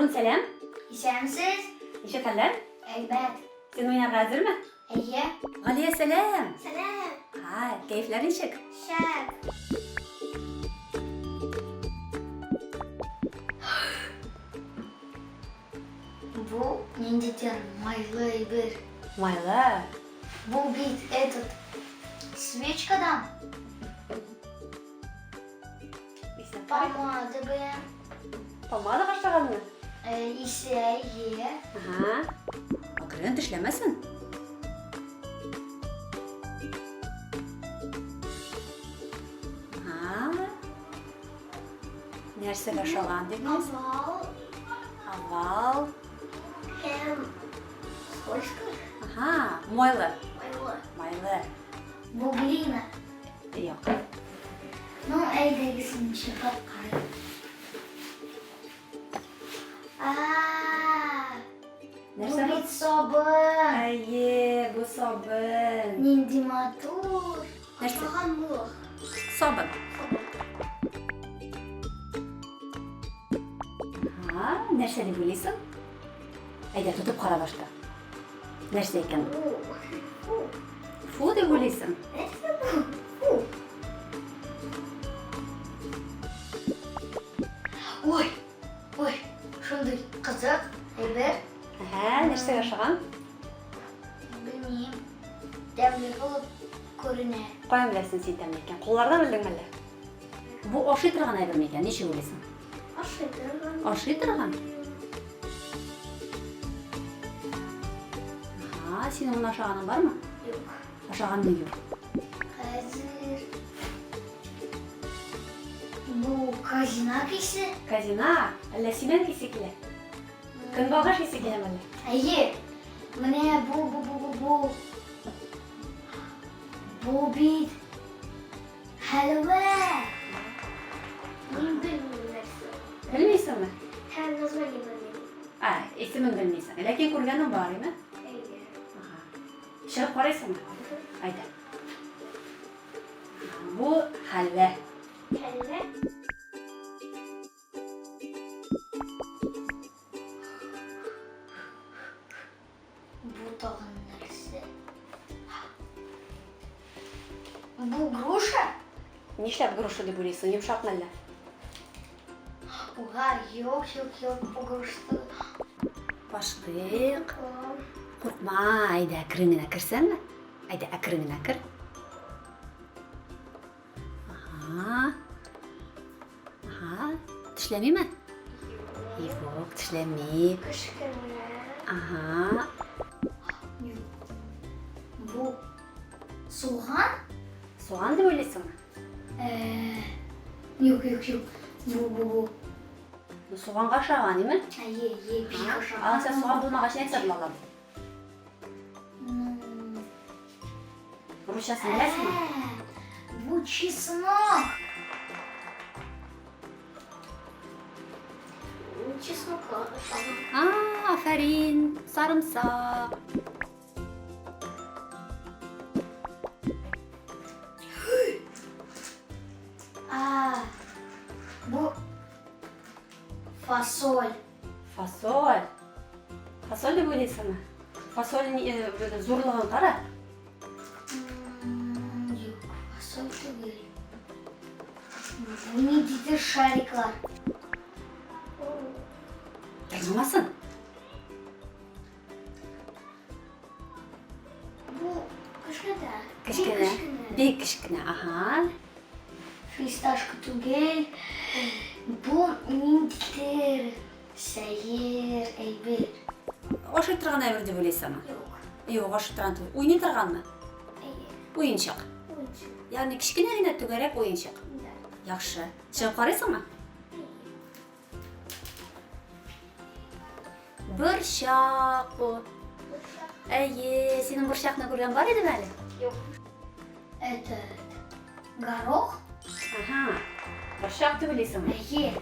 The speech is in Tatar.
Һарун, сәлам. Исәнмесез. Ничек хәлләр? Әйбәт. Син уйнарга әзерме? Әйе. Галия, сәлам. Сәлам. Ха, кәефләр ничек? Шәп. Бу ниндидер майлы әйбер. Майлы. Бу бит этот свечкадан. Помада белән. Помада ашаганмы? Исе, әйе. Ага. Акрын тешләмәсен. Ага. Нәрсәгә ошаган дип Овал. Овал. Һәм скользко. Ага, майлы. Майлы. Майлы. Бу глина. Юк. Ну, әйдәгез, мин чыгып карыйм. А, бу Нәрсә бу? бит сабын. Әйе, бу сабын. Нинди матур. Нәрсә? Ашаган булыр. Сабын. Ага, нәрсә дип уйлыйсың? Әйдә, тотып кара башта. Нәрсә икән? Фу. Фу дип уйлыйсың? Нәрсә бу? Фу. Ой, ой, шундый кызык әйбер. Әһә, нәрсәгә ошаган? Белмим. Тәмле булып күренә. Каян беләсең син тәмле икән? Куллардан белдеңме әллә? Бу ашый торган әйбер микән? Ничек уйлыйсың? Ашый торган. Ашый торган? Ага, синең моны ашаганың бармы? Юк. Ашаганың юк. Хәзер бу казинак исе. Казинак? Әллә синең исе килә? Көнбагыш исе киләме әллә? Әйе. Менә бу бу бу бу бу. Бу бит Хәлвә! Мин белмим нәрсә. Белмисеңме? Һәм название белмим. А, исемен белмисең. Ләкин күргәнең бар, име? Әйе. Ага. Чыгып карыйсыңмы? Әйдә. Бу хәлвә. Хәлвә? Бу тагын нәрсә? Бу груша? Нишләп груша дип уйлыйсың? Йомшак мәллә? Уга, юк, юк, юк, бу груша. Башлыйк. Куркма, әйдә, әкрен генә керсәңме? Әйдә, әкрен генә кер. Ага. Ага. Тешләмиме? Юк, тешләми. Кечкенә. Ага. Бу суган? Суган дип уйлыйсыңмы? Э, юк, юк, юк. Бу, бу, бу. Ну, суганга ошаган, име? Әйе, әйе, бик ошаган. Алайса суган булмагач нәрсә була ала? Русчасын беләсеңме? Бу чеснок. Чеснок А, афәрин, сарымсак. А, бу фасоль. Фасоль. Фасоль дип уйлыйсыңмы? Фасоль э, зурлыгын кара. Юк, фасоль түгел. Бу ниндидер шариклар. Тырнамасын. Бу кечкенә. Кечкенә. Бик кечкенә, ага. Фисташка түгел. Бу ниндидер сәер әйбер. Ашый торган әйбер дип уйлыйсыңмы? Юк. Юк, ашый торган түгел. Уйный торганмы? Әйе. Уенчык. Уенчык. Ягъни кечкенә генә түгәрәк уенчык. Да. Яхшы. Чыгып карыйсыңмы? Әйе. Борчак бу. Әйе, синең борчакны күргән бар идеме әле? Юк. Это горох? Ага. Борчак дип уйлыйсыңмы? Әйе.